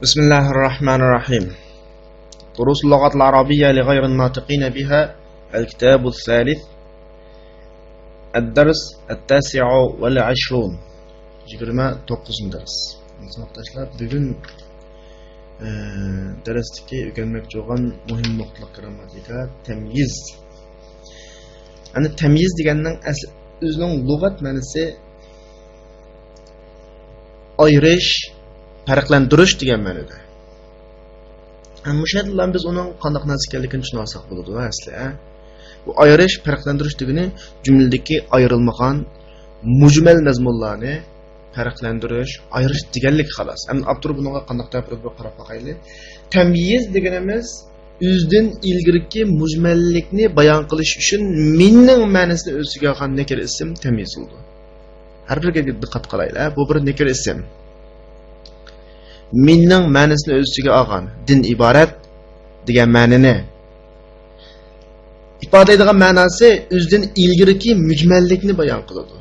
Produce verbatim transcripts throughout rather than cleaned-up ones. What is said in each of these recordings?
بسم الله الرحمن الرحيم. دروس اللغة العربية لغير الناطقين بها، الكتاب الثالث، الدرس التاسع والعشرون. يىگىرمە توققۇزىنچى دەرس. ساۋاقداشلار، بۈگۈن، ئە، دەرستىكى ئۆگەنمەكچى بولغان مۇھىم نۇقتىلىق گىرامماتىكا تەميىز. يەنى تەميىز دېگەننىڭ ئەسلى ئۆزىنىڭ لۇغەت مەنىسى ئايرىش، پەرقلەندۈرۈش دېگەن مەنىدە. ھەم مۇشۇ يەردىلا بىز ئۇنىڭ قانداق نەرسە ئىكەنلىكىنى چۈشىنىۋالساق بولىدۇ ئەسلى، ھە؟ بۇ ئايرىش، پەرقلەندۈرۈش دېگىنى جۈملىدىكى ئايرىلمىغان مۇجمەل مەزمۇنلارنى پەرقلەندۈرۈش، ئايرىش دېگەنلىك خالاس. ئەمدى ئاپتور بۇنىڭغا قانداق دەپ بېرىدۇ، بىر قاراپ باقايلى. تەميىز دېگىنىمىز ئۆزىدىن ئىلگىرىكى مۇجمەللىكنى بايان قىلىش ئۈچۈن مىننىڭ مەنىسىنى ئۆز ئىچىگە ئالغان نەكىرە ئىسىم تەميىز بولىدۇ. ھەر بىرىگە دىققەت قىلايلى. بۇ بىر نەكىرە ئىسىم. مىننىڭ مەنىسىنى ئۆز ئىچىگە ئالغان، دىن ئىبارەت دېگەن مەنىنى ئىپادىلەيدىغان مەناسى ئۆزىدىن ئىلگىرىكى مۈجمەللىكنى بايان قىلىدۇ.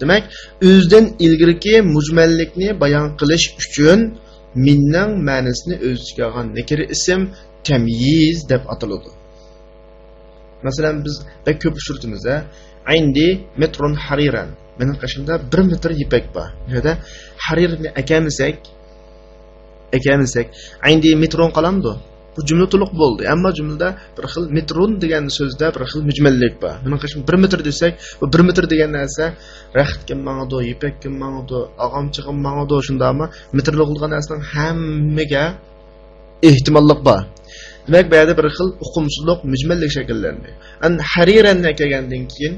دېمەك، ئۆزىدىن ئىلگىرىكى مۈجمەللىكنى بايان قىلىش ئۈچۈن مىننىڭ مەنىسىنى ئۆز ئىچىگە ئالغان نەكىرە ئىسىم تەميىز دەپ ئاتىلىدۇ. مەسىلەن، بىز بەك كۆپ ئۇچرىتىمىز، ھە؟ عندي متر حريرا. مېنىڭ قېشىمدا بىر مېتىر يىپەك بار. بۇ يەردە حريرنى ئەكەلمىسەك، ئەكەلمىسەك، عندي متر قالامدۇ؟ بۇ جۈملە تولۇق بولدى. ئەمما جۈملىدە بىر خىل متر دېگەن سۆزدە بىر خىل مۈجمەللىك بار. مېنىڭ قېشىمدا بىر مېتىر دېسەك، بۇ بىر مېتىر دېگەن نەرسە رەختكە ماڭىدۇ، يىپەككە ماڭىدۇ، ئاغامچىغا ماڭىدۇ، شۇنداقمۇ؟ مېتىرلىق بولغان نەرسىنىڭ ھەممىگە ئېھتىماللىق بار. دېمەك، بۇ يەردە بىر خىل ئۇقۇمسىزلىق، مۈجمەللىك شەكىللەندى. ئەن ھەرىرەننى ئەكەلگەندىن كېيىن،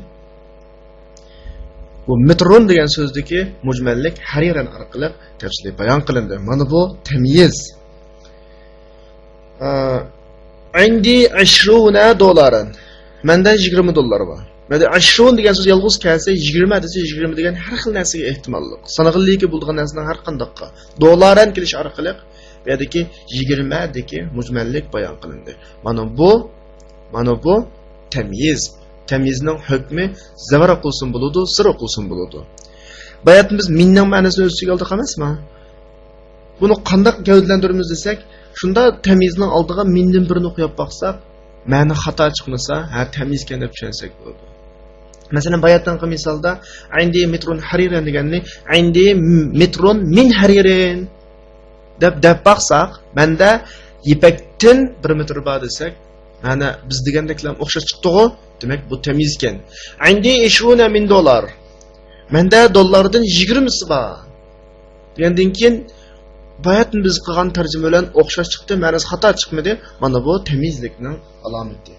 بۇ مېتر دېگەن سۆزدىكى مۈجمەللىك ھەرىرەن ئارقىلىق تەپسىلىي بايان قىلىندى. مانا بۇ تەميىز. ئە، عندي عشرون دولارا. مەندە يىگىرمە دوللار بار. مەندە عشرون دېگەن سۆز يالغۇز كەلسە، يىگىرمە دېسە، يىگىرمە دېگەن ھەر خىل نەرسىگە ئېھتىماللىق. سانىغىلى بولىدىغان نەرسىنىڭ ھەر قانداققا. دولارا كېلىش ئارقىلىق بۇ يەردىكى يىگىرمەدىكى مۈجمەللىك بايان قىلىندى. مانا بۇ، مانا بۇ تەميىز. تەميىزنىڭ ھۆكمى زەۋەر ئوقۇلسىمۇ بولىدۇ، زەر ئوقۇلسىمۇ بولىدۇ. باياتىن بىز مىننىڭ مەنىسىنى ئۆز ئىچىگە ئالدۇق ئەمەسمۇ؟ بۇنى قانداق گەۋدىلەندۈرىمىز دېسەك، شۇنداق تەميىزنىڭ ئالدىغا مىندىن بىرنى قويۇپ باقساق، مەنە خاتا چىقمىسا، ھە، تەميىزكەن دەپ چۈشەنسەك بولىدۇ. مەسىلەن، باياتىنقى مىسالدا، عندي متر حرير دېگەننى، عندي متر من حرير دەپ، دەپ باقساق، مەندە يىپەكتىن بىر مېتىر بار دېسەك، مانا بىز دېگەندەكلا ئوخشاش چىقتىغۇ؟ دېمەك، بۇ تەميىزكەن. عندي عشرون من دولار. مەندە دوللاردىن يىگىرمىسى بار. دېگەندىن كېيىن، باياتىن بىز قىلغان تەرجىمە بىلەن ئوخشاش چىقتى، مەنىسى خاتا چىقمىدى. مانا بۇ تەميىزلىكنىڭ ئالامىتى.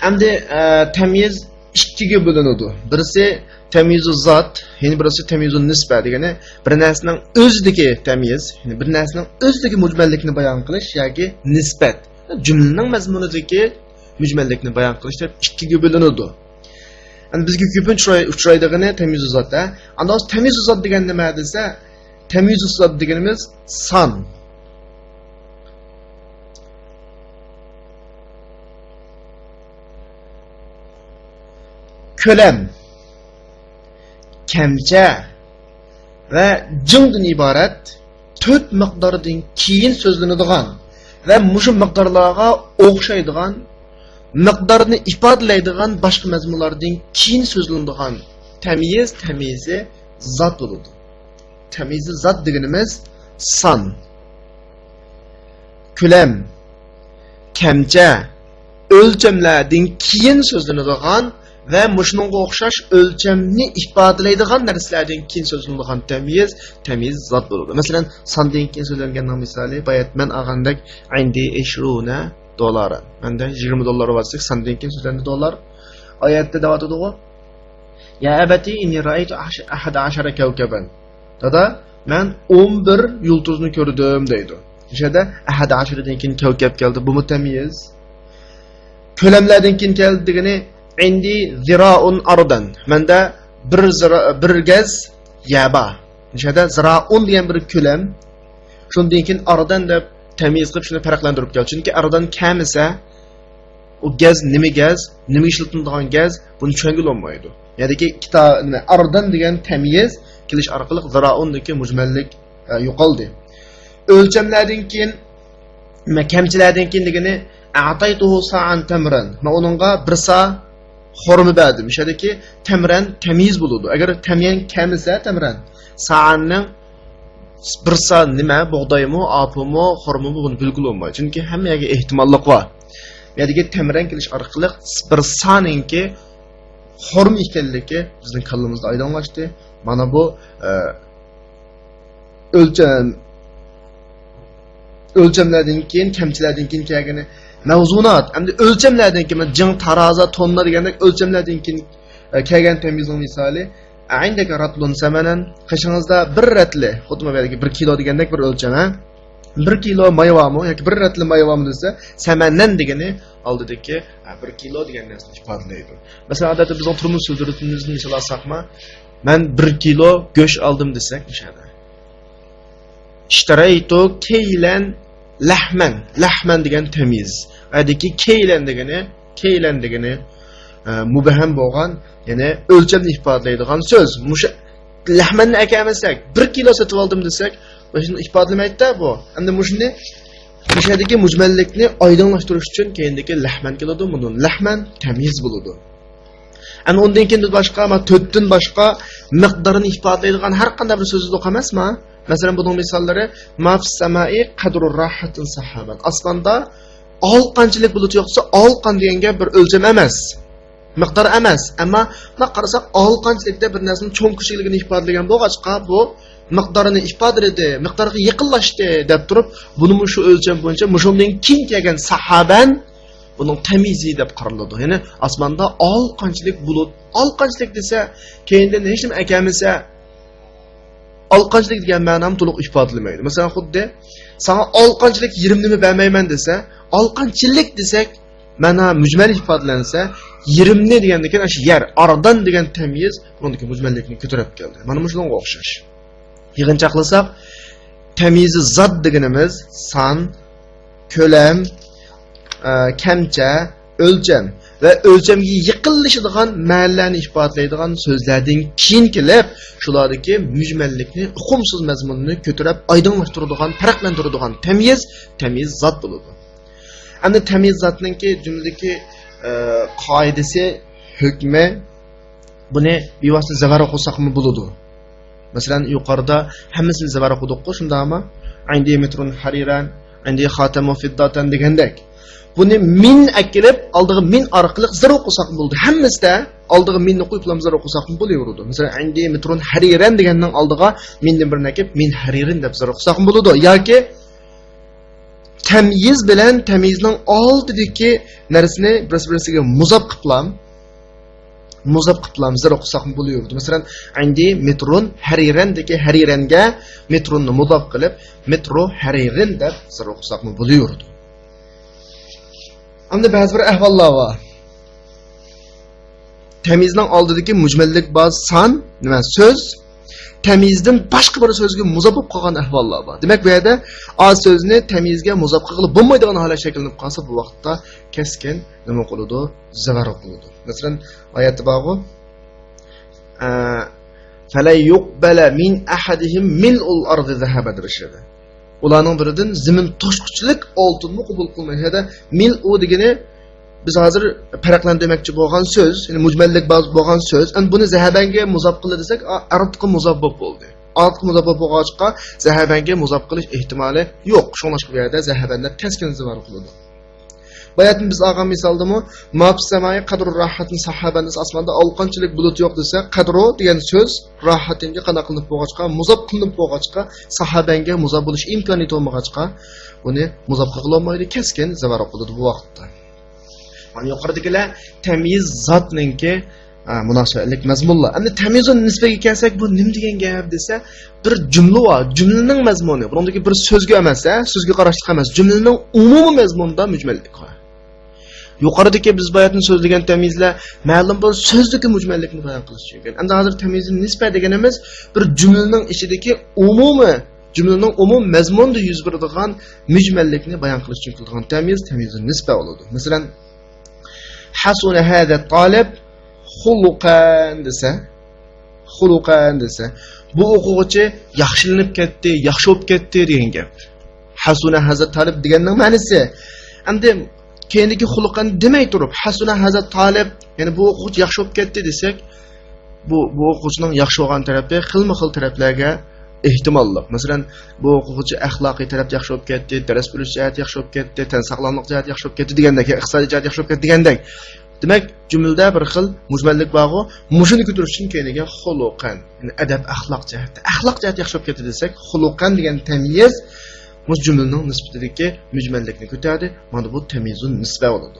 ئەمدى، ئە، تەميىز ئىككىگە بۆلۈنىدۇ. بىرسى تەميىزۇ زات، يەنە بىرسى تەميىزۇ نىسبە دېگىنى بىر نەرسىنىڭ ئۆزىدىكى تەميىز، يەنى بىر نەرسىنىڭ ئۆزىدىكى مۈجمەللىكنى بايان قىلىش ياكى نىسبەت. جۈملىنىڭ مەزمۇنىدىكى مۈجمەللىكنى بايان قىلىش دەپ ئىككىگە بۆلۈنىدۇ. ئەمدى بىزگە كۆپىنچە ئۇچراي-، ئۇچرايدىغىنى تەميىزۇ زات، ھە؟ ئاندىن تەميىزۇ زات دېگەن نېمە دېسە، تەميىزۇ زات دېگىنىمىز سان. كۆلەم، كەمچە ۋە جىڭدىن ئىبارەت تۆت مىقداردىن كېيىن سۆزلىنىدىغان ۋە مۇشۇ مىقدارلارغا ئوخشايدىغان مىقدارنى ئىپادىلەيدىغان باشقا مەزمۇنلاردىن كېيىن سۆزلىنىدىغان تەميىز، تەميىزى زات بولىدۇ. تەميىزى زات دېگىنىمىز سان، كۆلەم، كەمچە، ئۆلچەملەردىن كېيىن سۆزلىنىدىغان ۋە مۇشۇنىڭغا ئوخشاش ئۆلچەمنى ئىپادىلەيدىغان نەرسىلەردىن كېيىن سۆزلىنىدىغان تەميىز، تەميىز زات بولىدۇ. مەسىلەن، ساندىن كېيىن سۆزلەنگەننىڭ مىسالى، بايات مەن ئالغاندەك، عندي عشرون دولارا. مەندە يىگىرمە دوللار بار دېسەك، ساندىن كېيىن سۆزلەندى دوللار. ئايەتتە دەۋاتىدىغۇ، يا أبت إني رأيت أحد عشر كوكبا. دادا، مەن ئون بىر يۇلتۇزنى كۆردۈم دەيدۇ. مۇشۇ يەردە أحد عشردىن كېيىن كەۋكەپ كەلدى، بۇمۇ تەميىز. كۆلەملەردىن كېيىن كەلدى دېگىنى، عندي ذراع أرضا. مەندە بىر زىرا-، بىر گەز يەر بار. مۇشۇ يەردە ذراع دېگەن بىر كۆلەم. شۇندىن كېيىن أرضا دەپ تەميىز قىلىپ شۇنى پەرقلەندۈرۈپ كەلدى. چۈنكى أرضا كەلمىسە، ئۇ گەز نېمە گەز، نېمىگە ئىشلىتىلىدىغان گەز، بۇنى چۈشەنگىلى بولمايدۇ. يەنىكى كىتا-، نېمە، ئاردان دېگەن تەميىز كېلىش ئارقىلىق زىرائۇندىكى مۇجمەللىك، ئە، يوقالدى. ئۆلچەملەردىن كېيىن، كەمچىلەردىن كېيىن دېگىنى، «أعطيته صاعا تمرا»، مەن ئۇنىڭغا بىر سا خورما بەردىم. مۇشۇ يەردىكى تەمرەن تەميىز بولىدۇ. ئەگەر تەميەن كەلمىسە، تەمرەن سائاننىڭ بىر سا نېمە، بۇغدايمۇ، ئاپىمۇ، خورمىمۇ، بۇنى بىلگىلى بولمايدۇ. چۈنكى ھەممە يەرگە ئېھتىماللىق بار. بۇ يەردىكى تەمرەن كېلىش ئارقىلىق بىر سانىڭكى خورما ئىكەنلىكى بىزنىڭ كاللىمىزدا ئايدىڭلاشتى. مانا بۇ، ئە، ئۆلچەم، ئۆلچەملەردىن كېيىن، كەمچىلەردىن كېيىن كەلگىنى مەۋزۇنات، ئەمدى ئۆلچەملەردىن كېيىن، جىڭ، تارازا، توننا دېگەندەك ئۆلچەملەردىن كېيىن، ئە، كەلگەن تەميىزنىڭ مىسالى، «عندك رطل سمنا»، قېشىڭىزدا بىر رەتلى، خۇددى بۇ يەردىكى بىر كىلو دېگەندەك بىر ئۆلچەم، ھە؟ بىر كىلو مايۋامۇ ياكى بىر رەتلى مايۋامۇ دېسە، سەمەنەن دېگىنى ئالدىدىكى، ھە، بىر كىلو دېگەن نەرسىنى ئىپادىلەيدۇ. مەسىلەن، ئادەتتە بىزنىڭ تۇرمۇش سۆزلىرىمىزنى مىسال ئالساقمۇ، مەن بىر كىلو گۆش ئالدىم دېسەك، مۇشۇ يەردە. اشتريت كيلا لحما. لەھمەن دېگەن تەميىز. ئەدىكى كەيلەن دېگىنى، كەيلەن دېگىنى، ئە، مۇبھەم بولغان، يەنى ئۆلچەمنى ئىپادىلەيدىغان سۆز. مۇشۇ لەھمەننى ئەكەلمىسەك، بىر كىلو سېتىۋالدىم دېسەك، مۇشۇنى ئىپادىلىمەيدۇ-دە بۇ. ئەمدى مۇشۇنى، مۇشۇ يەردىكى مۇجمەللىكنى ئايدىڭلاشتۇرۇش ئۈچۈن كەينىدىكى لەھمەن كېلىدۇ. مۇنۇ لەھمەن تەميىز بولىدۇ. ئەنە ئۇندىن كېيىن بىز باشقا، ما تۆتتىن باشقا مىقدارنى ئىپادىلەيدىغان ھەر قانداق بىر سۆز يوق ئەمەسما؟ مەسىلەن، بۇنىڭ مىساللىرى، «ما في السماء قدر راحة سحابا». ئاسماندا ئالقانچىلىك بۇلۇت يوق دېسە، ئالقان دېگەن گەپ بىر ئۆلچەم ئەمەس، مىقدار ئەمەس. ئەمما مۇنداق قارىساق، ئالقانچىلىكتە بىر نەرسىنىڭ چوڭ كىچىكلىكىنى ئىپادىلىگەن بولغاچقا، بۇ مىقدارىنى ئىپادىلىدى، مىقدارغا يېقىنلاشتى دەپ تۇرۇپ، بۇنىمۇ شۇ ئۆلچەم بويىچە، مۇشۇندىن كېيىن كەلگەن سەھابەن بۇنىڭ تەميىزى دەپ قارىلىدۇ. يەنى ئاسماندا ئالقانچىلىك بۇلۇت، ئالقانچىلىك دېسە، كەينىدىن ھېچنېمە ئەكەلمىسە، ئالقانچىلىك دېگەن مەنانى تولۇق ئىپادىلىمەيدۇ. مەسىلەن، خۇددى ساڭا ئالقانچىلىك يېرىمنىمۇ بەرمەيمەن دېسە، ئالقانچىلىك دېسەك، مەنا مۇجمەل ئىپادىلەنسە، يېرىمنى دېگەندىن كېيىن ئاشۇ يەر، ئاردان دېگەن تەميىز بۇنىڭدىكى مۇجمەللىكنى كۆتۈرۈپ كەلدى. مانا مۇشۇنىڭغا ئوخشاش. يىغىنچاقلىساق، تەميىزى زات دېگىنىمىز سان، كۆلەم، ئە، كەمچە، ئۆلچەم ۋە ئۆلچەمگە يېقىنلىشىدىغان مەنىلەرنى ئىپادىلەيدىغان سۆزلەردىن كېيىن كېلىپ، شۇلاردىكى مۈجمەللىكنى، ئۇقۇمسىز مەزمۇننى كۆتۈرۈپ ئايدىڭلاشتۇرىدىغان، پەرقلەندۈرىدىغان تەميىز، تەميىز زات بولىدۇ. ئەمدى تەميىز زاتنىڭكى جۈملىدىكى، ئە، قائىدىسى، ھۆكمى، بۇنى بىۋاسىتە زەۋەر ئوقۇساقمۇ بولىدۇ. مەسىلەن، يۇقىرىدا ھەممىسىنى زەۋەر ئوقۇدۇققۇ، شۇنداقمۇ؟ «عندي متر حريرا، عندي خاتم فضة» دېگەندەك. بۇنى مىن ئەكېلىپ، ئالدىغا مىن ئارقىلىق زەر ئوقۇساقمۇ بولىدۇ. ھەممىسىدە ئالدىغا مىننى قويۇپلا زەر ئوقۇساقمۇ بولۇۋېرىدۇ. مەسىلەن، «عندي متر حريرا» دېگەننىڭ ئالدىغا مىندىن بىرنى ئەكېلىپ، «من حرير» دەپ زەر ئوقۇساقمۇ بولىدۇ. ياكى تەميىز بىلەن تەميىزنىڭ ئالدىدىكى نەرسىنى بىرسى-بىرسىگە مۇزاپ قىپلام، مۇزاپ قىپلام زەر ئوقۇساقمۇ بولۇۋېرىدۇ. مەسىلەن، «عندي متر حريرا» دىكى «حريرا» گە «متر» نى مۇزاپ قىلىپ، «متر حرير» دەپ زەر ئوقۇساقمۇ بولۇۋېرىدۇ. ئەمدى بەزى بىر ئەھۋاللار بار. تەميىزنىڭ ئالدىدىكى مۇجمەللىك بار سان، نېمە، سۆز، تەميىزدىن باشقا بىر سۆزگە مۇزاپ بولۇپ قالغان ئەھۋاللار بار. دېمەك، بۇ يەردە ئا سۆزنى تەميىزگە مۇزاپ قىلغىلى بولمايدىغان ھالەت شەكىللىنىپ قالسا، بۇ ۋاقىتتا كەسكىن نېمە قىلىدۇ؟ زەۋەر قىلىدۇ. مەسىلەن، ئايەتتە بارغۇ، ئە، «فلن يقبل من أحدهم ملء الأرض ذهبا» دېيىشىدۇ. ئۇلارنىڭ بىرىدىن زېمىن توشقۇچىلىك ئالتۇنمۇ قوبۇل قىلمايدۇ. يەنە مىلئۇ دېگىنى بىز ھازىر پەرقلەندۈرمەكچى بولغان سۆز، يەنى مۇجمەللىك باز بولغان سۆز. ئەمدى بۇنى زەھەبەنگە مۇزاپ قىلدى دېسەك، ئا-، ئارتقا مۇزاپ بولۇپ بولدى. ئارتقا مۇزاپ بولۇپ بولغاچقا، زەھەبەنگە مۇزاپ قىلىش ئېھتىمالى يوق. شۇڭلاشقا بۇ يەردە زەھەبەن دەپ كەسكىن زەۋەر قىلىدۇ. باياتىن بىز ئالغان مىسالدىمۇ، «ما في السماء قدر راحة سحابا» دېسە، ئاسماندا ئالقانچىلىك بۇلۇت يوق دېسە، قەدرۇ دېگەن سۆز راھەتىنگە قانداق قىلىنىپ بولغاچقا، مۇزاپ قىلىنىپ بولغاچقا، سەھابەنگە مۇزاپ بولۇش ئىمكانىيىتى بولمىغاچقا، بۇنى مۇزاپ قىلغىلى بولمايدۇ، كەسكىن زەۋەر قىلىدۇ بۇ ۋاقىتتا. مانا يۇقىرىدىكىلەر تەميىز زاتنىڭكى، ئا، مۇناسىۋەتلىك مەزمۇنلار. ئەمدى تەميىزۇن نىسبەگە كەلسەك، بۇ نېمە دېگەن گەپ دېسە، بىر جۈملە بار، جۈملىنىڭ مەزمۇنى. بۇنىڭدىكى بىر سۆزگە ئەمەس، ھە، سۆزگە قاراشلىق ئەمەس، جۈملىنىڭ ئومۇمىي مەزمۇنىدا مۇجمەللىك بار. يۇقىرىدىكى بىز باياتىن سۆزلىگەن تەميىزلەر مەلۇم بىر سۆزدىكى مۇجمەللىكنى بايان قىلىش ئۈچۈن. ئەمدى ھازىر تەميىزۇن نىسبە دېگىنىمىز بىر جۈملىنىڭ ئىچىدىكى ئومۇمىي، جۈملىنىڭ ئومۇم مەزمۇنىدا يۈز بېرىدىغان مۇجمەللىكنى بايان قىلىش ئۈچۈن قىلىدىغان تەميىز، تەميىزۇن نىسبە بولىدۇ. مەسىلەن، «حسن هذا الطالب خلقا» دېسە، «خلقا» دېسە، بۇ ئوقۇغۇچى ياخشىلىنىپ كەتتى، ياخشى بولۇپ كەتتى دېگەن گەپ. ھەسۇنە ھازا تالىب دېگەننىڭ مەنىسى. ئەمدى كەينىدىكى خۇلۇقەن دېمەي تۇرۇپ، ھەسۇنە ھازا تالىب، يەنى بۇ ئوقۇغۇچى ياخشى بولۇپ كەتتى دېسەك، بۇ، بۇ ئوقۇغۇچىنىڭ ياخشى بولغان تەرىپى خىلمۇ خىل تەرەپلەرگە ئېھتىماللىق. مەسىلەن، بۇ ئوقۇغۇچى ئەخلاقىي تەرەپتە ياخشى بولۇپ كەتتى، دەرس بىلىش جەھەتتە ياخشى بولۇپ كەتتى، تەن ساغلاملىق جەھەتتە ياخشى بولۇپ كەتتى دېگەندەك، يا ئىقتىسادىي جەھەتتە ياخشى بولۇپ كەتتى دېگەندەك. دېمەك، جۈملىدە بىر خىل مۇجمەللىك بارغۇ، مۇشۇنى كۆتۈرۈش ئۈچۈن كەينىگە خۇلۇقەن، يەنى ئەدەپ، ئەخلاق جەھەتتە، ئەخلاق جەھەتتە ياخشى بولۇپ كەتتى دېسەك، خۇلۇقەن دېگەن تەميىز مۇشۇ جۈملىنىڭ نىسبىتىدىكى مۇجمەللىكنى كۆتەردى. مانا بۇ تەميىزۇن نىسبە بولىدۇ.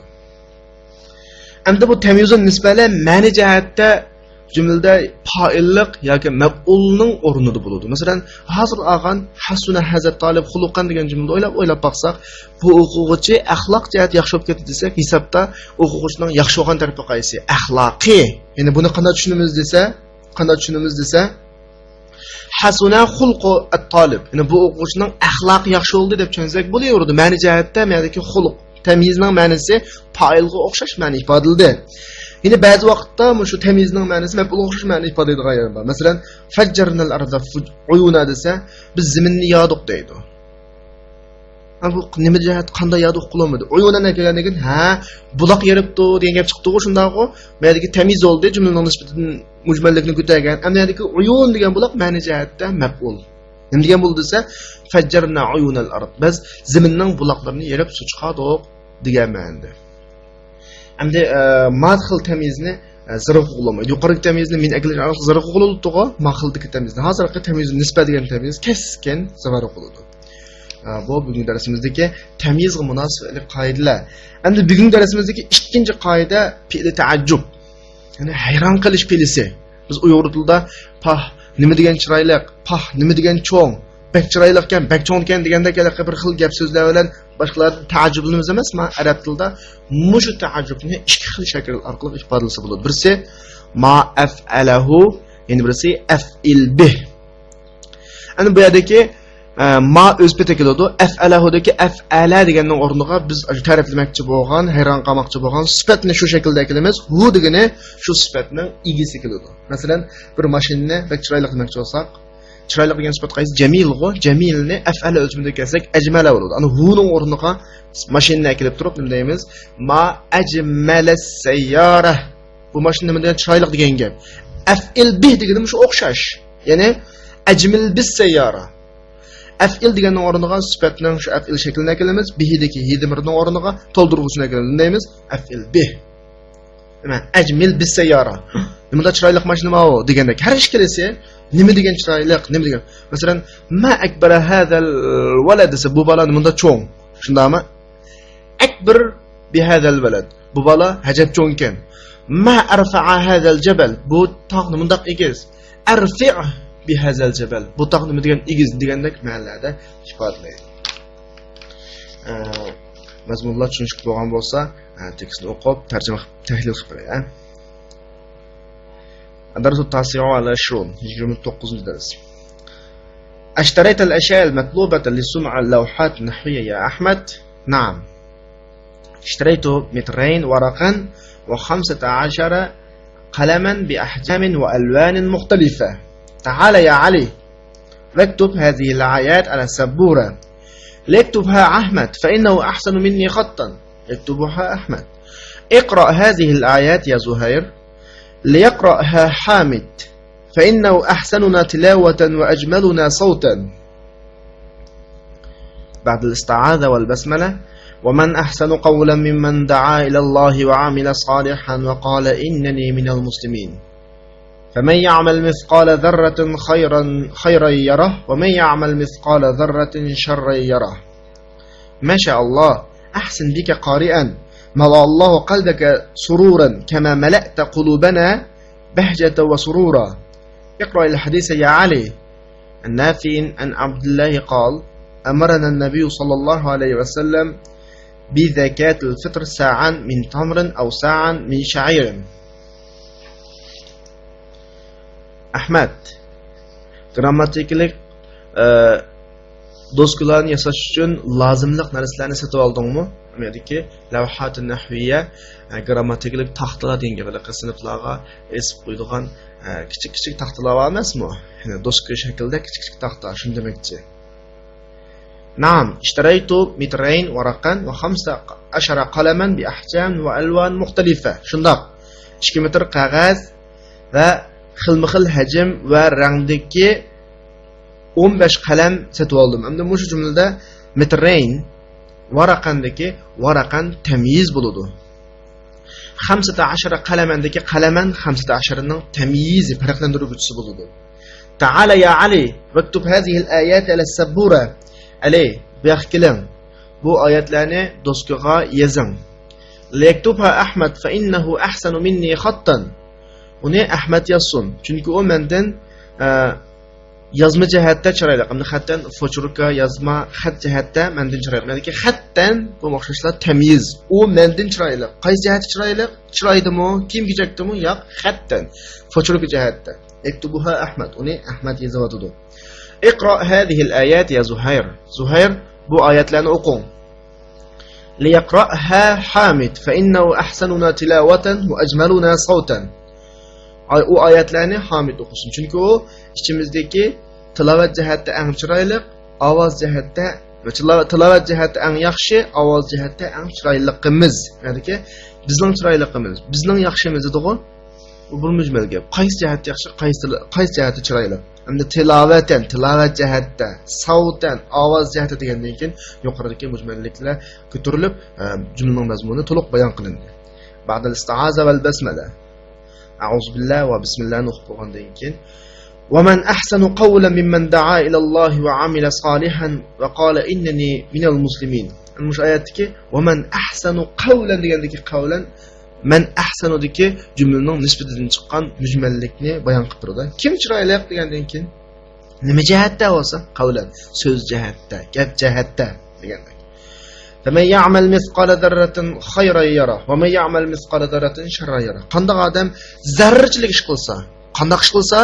ئەمدى بۇ تەميىزۇن نىسبەلەر مەنە جەھەتتە جۈملىدە پائىللىق ياكى مەپئۇلنىڭ ئورنىدا بولىدۇ. مەسىلەن، ھازىر ئالغان ھەسۇنە ھازا تالىب خۇلۇقەن دېگەن جۈملىدە ئويلاپ، ئويلاپ باقساق، بۇ ئوقۇغۇچى ئەخلاق جەھەتتە ياخشى بولۇپ كەتتى دېسەك، ھېسابتا ئوقۇغۇچىنىڭ ياخشى بولغان تەرىپى قايسى؟ ئەخلاقى. يەنى بۇنى قانداق چۈشىنىمىز دېسە، قانداق چۈشىنىمىز دېسە، ھەسۇنە خۇلقۇ ئەت-تالىب. يەنى بۇ ئوقۇغۇچىنىڭ ئەخلاقى ياخشى بولدى دەپ چۈشەنسەك بولۇۋېرىدۇ. مەنە جەھەتتە مەنىدىكى خۇلق، تەميىزنىڭ مەنىسى پائىلغا ئوخشاش مەنە ئىپادىلىدى. يەنى بەزى ۋاقىتتا مۇشۇ تەميىزنىڭ مەنىسى مەپئۇلغا ئوخشاش مەنە ئىپادىلەيدىغان يەر بار. مەسىلەن، فەججەرنەل ئەرزە فۇج-، ئۇيۇنا دېسە، بىز زېمىننى يادۇق دەيدۇ. ھە، بۇ نېمە جەھەت، قانداق يادۇق قىلالمىدى؟ ئۇيۇنەن كەلگەندىن كېيىن، ھە، بۇلاق يېرىپتۇ دېگەن گەپ چىقتىغۇ، شۇنداقغۇ؟ مەنىدىكى تەميىز بولدى، جۈملىنىڭ نىسبىتىدىن مۇجمەللىكنى كۆتەرگەن. ئەمدى يەنىدىكى ئۇيۇن دېگەن بۇلاق مەنە جەھەتتە مەپئۇل. نېمە دېگەن بولدى دېسە، فەججەرنا ئۇيۇنەل ئەرد. بىز زېمىننىڭ بۇلاقلىرىنى يېرىپ سۇ چىقاردۇق دېگەن مەنىدە. ئەمدى، ئە، ما خىل تەميىزنى، ئە، زىرغا قوغلىمايدۇ. يۇقىرىقى تەميىزنى مىن ئەكلىگەن ئارقىلىق زىرغا قوغلىلىپتىغۇ، ما خىلدىكى تەميىزنى. ھازىرقى تەميىز نىسبە دېگەن تەميىز كەسكىن زىرغا قوغلىدۇ. ئە، بۇ بۈگۈنكى دەرسىمىزدىكى تەميىزغا مۇناسىۋەتلىك قائىدىلەر. ئەمدى بۈگۈنكى دەرسىمىزدىكى ئىككىنچى قائىدە پېئلى تەئەججۇب. يەنى ھەيران قېلىش پېئلىسى. بىز ئۇيغۇر تىلىدا پاھ، نېمە دېگەن چىرايلىق، پاھ، نېمە دېگەن چوڭ، بەك چىرايلىقكەن، بەك چوڭكەن دېگەندەك ھېلىقى بىر خىل گەپ سۆزلەر بىلەن باشقىلاردىن تەئەججۇبلىنىمىز ئەمەسمۇ؟ ئەرەب تىلىدا مۇشۇ تەئەججۇبنى ئىككى خىل شەكىل ئارقىلىق ئىپادىلىسە بولىدۇ. بىرسى ما ئەفئەلەھۇ، يەنە بىرسى ئەفئىل بىھ. ئەنە بۇ يەردىكى، ئە، ما ئۆز پېتى كېلىدۇ. ئەفئەلەھۇدىكى ئەفئەلە دېگەننىڭ ئورنىغا بىز تەرىپلىمەكچى بولغان، ھەيران قالماقچى بولغان سۈپەتنى شۇ شەكىلدە ئەكېلىمىز. ھۇ دېگىنى شۇ سۈپەتنىڭ ئىگىسى كېلىدۇ. مەسىلەن، بىر ماشىنىنى بەك چىرايلىق دېمەكچى بولساق، چىرايلىق دېگەن سۈپەت قايسى؟ جەمىلغۇ. جەمىلنى ئەفئەلە ئۆلچىمىدە كەلسەك، ئەجمەلە بولىدۇ. ئانا ھۇنىڭ ئورنىغا ماشىنىنى ئەكېلىپ تۇرۇپ نېمە دەيمىز؟ ما ئەجمەلەس سەييارە. بۇ ماشىنا نېمە دېگەن؟ چىرايلىق دېگەن گەپ. ئەفئىل بىھ دېگىنىمۇ شۇ ئوخشاش. يەنى ئەجمىل بىس سەييارە. ئەفئىل دېگەننىڭ ئورنىغا سۈپەتنىڭ شۇ ئەفئىل شەكلىنى ئەكېلىمىز. بىھىدىكى ھى زېمىرنىڭ ئورنىغا تولدۇرغۇچىنى ئەكېلىمىز. نېمە دەيمىز؟ ئەفئىل بىھ. دېمەك، ئەجمىل بىس سەييارە. نېمىدا چىرايلىق ماشىنا ماۋۇ دېگەندەك. ھەر ئىككىلىسى نېمە دېگەن چىرايلىق، نېمە دېگەن. مەسىلەن، ما ئەكبەرە ھازەل ۋەلەد دېسە، بۇ بالا نېمىدا چوڭ. شۇنداقمۇ؟ ئەكبىر بىھازەل ۋەلەد. بۇ بالا ئەجەب چوڭكەن. ما ئەرفەئە ھازەل جەبەل. بۇ تاغ نېمانداق ئېگىز. ئەرفىئ بىھازەل جەبەل. بۇ تاغ نېمە دېگەن ئېگىز دېگەندەك مەنىلەردە ئىپادىلەيدۇ. ئە، مەزمۇنلار چۈشىنىشلىك بولغان بولسا، ئە، تېكىستنى ئوقۇپ، تەرجىمە قىلىپ، تەھلىل قىلىپ بېرەي، ئە. الدرس التاسع والعشرون، يىگىرمە توققۇزىنچى دەرس. أشتريت الأشياء المطلوبة لصنع اللوحات النحوية يا أحمد؟ نعم. اشتريت مترين ورقا وخمسة عشر قلما بأحجام وألوان مختلفة. تعال يا علي، واكتب هذه الآيات على السبورة. ليكتبها أحمد فإنه أحسن مني خطا. يكتبها أحمد. اقرأ هذه الآيات يا زهير. ليقرأها حامد فإنه أحسننا تلاوة وأجملنا صوتا. بعد الاستعاذة والبسملة. ومن أحسن قولا ممن دعا إلى الله وعمل صالحا وقال إنني من المسلمين. فمن يعمل مثقال ذرة خيرا، خيرا يره، ومن يعمل مثقال ذرة شرا يره. ما شاء الله، أحسن بك قارئا، ملأ الله قلبك سرورا كما ملأت قلوبنا بهجة وسرورا. اقرأ الحديث يا علي. عن نافع عن عبد الله قال: أمرنا النبي صلى الله عليه وسلم بزكاة الفطر صاعا من تمر أو صاعا من شعير. ئەھمەد، گىرامماتىكىلىق، ئە، دوسكىلارنى ياساش ئۈچۈن لازىملىق نەرسىلەرنى سېتىۋالدىڭمۇ؟ ئۇ يەردىكى لەۋھاتۇن نەھۋىيە، ئە، گىرامماتىكىلىق تاختىلار دېگەن گەپ، ھېلىقى سىنىپلارغا ئېسىپ قويىدىغان، ئە، كىچىك كىچىك تاختىلار بار ئەمەسمۇ؟ يەنى دوسكا شەكلىدە كىچىك كىچىك تاختا، شۇنى دېمەكچى. نعم، اشتريت مترين ورقا وخمسة عشر قلما بأحجام وألوان مختلفة. شۇنداق، ئىككى مېتىر قەغەز ۋە خىلمۇ خىل ھەجىم ۋە رەڭدىكى ئون بەش قەلەم سېتىۋالدىم. ئەمدى مۇشۇ جۈملىدە مىترەين، ۋەرەقەندىكى ۋەرەقەن تەميىز بولىدۇ. خەمسەتە ئەشەرە قەلەمەندىكى قەلەمەن خەمسەتە ئەشەرىنىڭ تەميىزى، پەرقلەندۈرگۈچىسى بولىدۇ. تعال يا علي، واكتب هذه الآيات على السبورة. ئەلى، بۇ ياققا كېلىڭ. بۇ ئايەتلەرنى دوسكىغا يېزىڭ. ليكتبها أحمد فإنه أحسن مني خطا. ئۇنى ئەھمەد يازسۇن، چۈنكى ئۇ مەندىن، ئە، يازما جەھەتتە چىرايلىق. ئەمدى خەتتەن، فوچۇركا، يازما، خەت جەھەتتە مەندىن چىرايلىق. مەندىكى خەتتەن بۇ ئوخشاشلا تەميىز. ئۇ مەندىن چىرايلىق. قايسى جەھەتتە چىرايلىق؟ چىرايدىمۇ؟ كىيىم-كېچەكتىمۇ؟ ياق، خەتتەن. فوچۇركا جەھەتتە. يكتبها أحمد. ئۇنى ئەھمەد يېزىۋاتىدۇ. اقرأ هذه الآيات يا زهير. زۇھەير، بۇ ئايەتلەرنى ئوقۇڭ. ليقرأها حامد فإنه أحسننا تلاوة وأجملنا صوتا. ئاي-، ئۇ ئايەتلەرنى ھامىد ئوقۇسۇن. چۈنكى ئۇ ئىچىمىزدىكى تىلاۋەت جەھەتتە ئەڭ چىرايلىق، ئاۋاز جەھەتتە، تىلاۋەت، تىلاۋەت جەھەتتە ئەڭ ياخشى، ئاۋاز جەھەتتە ئەڭ چىرايلىقىمىز. يەنىكى بىزنىڭ چىرايلىقىمىز، بىزنىڭ ياخشىمىز دېدىغۇ. بۇ بىر مۈجمەل گەپ. قايسى جەھەتتە ياخشى، قايسى تىل-، قايسى جەھەتتە چىرايلىق؟ ئەمدى تىلاۋەتەن، تىلاۋەت جەھەتتە، ساۋتەن، ئاۋاز جەھەتتە دېگەندىن كېيىن يۇقىرىدىكى مۈجمەللىكلەر كۆتۈرۈلۈپ، ئە، جۈملىنىڭ مەزمۇنى تولۇق بايان قىلىندى. بعد الاستعاذة والبسملة. ئەئۇزۇ بىللا ۋە بىسمىللانى ئوقۇپ بولغاندىن كېيىن، ومن أحسن قولا ممن دعا إلى الله وعمل صالحا وقال إنني من المسلمين. مۇشۇ ئايەتتىكى ومن أحسن قولا دېگەندىكى قولا، من أحسندىكى جۈملىنىڭ نىسبىتىدىن چىققان مۈجمەللىكنى بايان قىلىپ تۇرىدۇ. كىم چىرايلىق دېگەندىن كېيىن، نېمە جەھەتتە بولسا، قولا، سۆز جەھەتتە، گەپ جەھەتتە دېگەندەك. فمن يعمل مثقال ذرة خيرا يره ومن يعمل مثقال ذرة شرا يره. قانداق ئادەم زەررىچىلىك ئىش قىلسا، قانداق ئىش قىلسا؟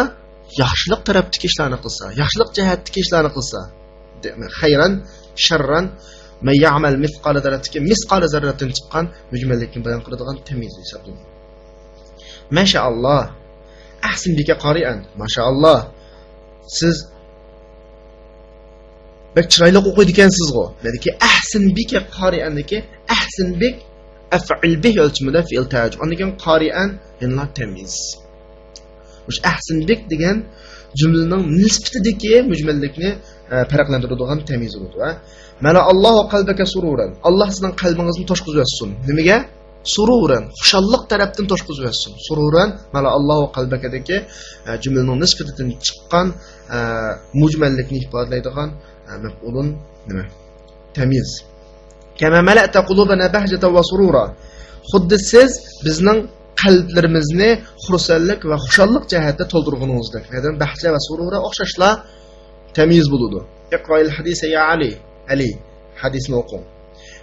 ياخشىلىق تەرەپتىكى ئىشلارنى قىلسا، ياخشىلىق جەھەتتىكى ئىشلارنى قىلسا. خەيرەن، شەررەن، مەن يەئمەل مىسقالە زەررەتىكى، مىسقالە زەررەتتىن چىققان مۈجمەللىكنى بايان قىلىدىغان تەميىز ھېسابلىنىدۇ. ماشائاللا. ئەھسىن بىكە قارىئەن. ماشائاللا. سىز بەك چىرايلىق ئوقۇيدىكەنسىزغۇ. بەلكى ئەھسىن بىكە قارىئەندىكى ئەھسىن بىك ئەفئىل بىھ ئۆلچىمىدە فېئىل تەئەججۈب. ئاندىن كېيىن قارىئەن يەنىلا تەميىز. مۇشۇ ئەھسىن بىك دېگەن جۈملىنىڭ نىسبىتىدىكى مۈجمەللىكنى، ئە، پەرقلەندۈرىدىغان تەميىز بولىدۇ. ۋە مەلەئاللاھۇ قەلبەكە سۇرۇرەن. ئاللا سىزنىڭ قەلبىڭىزنى توشقۇزۇۋەتسۇن. نېمىگە؟ سۇرۇرەن. خۇشاللىق تەرەپتىن توشقۇزۇۋەتسۇن. سۇرۇرەن، مەلەئاللاھۇ قەلبەكەدىكى، ئە، جۈملىنىڭ نىسبىتىدىن چىققان، ئە، مۇجمەللىكنى ئىپادىلەيدىغان، ئە، مەپئۇلۇن نېمە؟ تەميىز. كما ملأت قلوبنا بهجة وسرورا. خۇددى سىز بىزنىڭ قەلبلىرىمىزنى خۇرسەنلىك ۋە خۇشاللىق جەھەتتە تولدۇرغىنىڭىزدەك. نەدىن بەھجە ۋە سۇرۇرا ئوخشاشلا تەميىز بولىدۇ. اقرأ الحديث يا علي. ئەلى، ھەدىسنى ئوقۇڭ.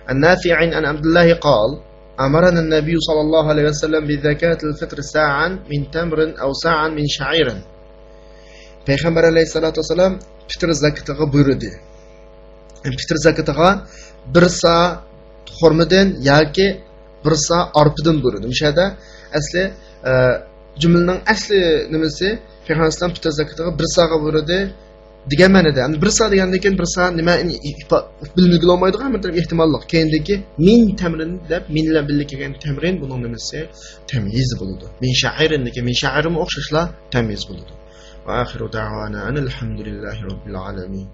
عن نافع عن عبد الله قال: أمرنا النبي صلى الله عليه وسلم بزكاة الفطر صاعا من تمر أو صاعا من شعير. پەيغەمبەر ئەلەيھىسسالاتۇ ۋەسسالام پىتىر زاكىتىغا بۇيرۇدى. پىتىر زاكىتىغا بىر سا خورمىدىن ياكى بىر سا ئارپىدىن بۇيرۇدى. مۇشۇ يەردە ئەسلى، ئە، جۈملىنىڭ ئەسلى نېمىسى، پەيغەمبەر ئەلەيھىسسالام پىتىر زاكىتىغا بىر ساغا بۇيرۇدى دېگەن مەنىدە. ئەمدى بىر سا دېگەندىن كېيىن بىر سا نېمە، ئىپا-، بىلمىگىلى بولمايدىغان بىر ئېھتىماللىق. كەينىدىكى مىن تەمرىن دەپ، مىن بىلەن بىللە كەلگەن تەمرىن بۇنىڭ نېمىسى؟ تەميىز بولىدۇ. مىن شەئىرىندىكى مىن شەئىرمۇ ئوخشاشلا تەميىز بولىدۇ. وآخر دعوانا أن الحمد لله رب العالمين.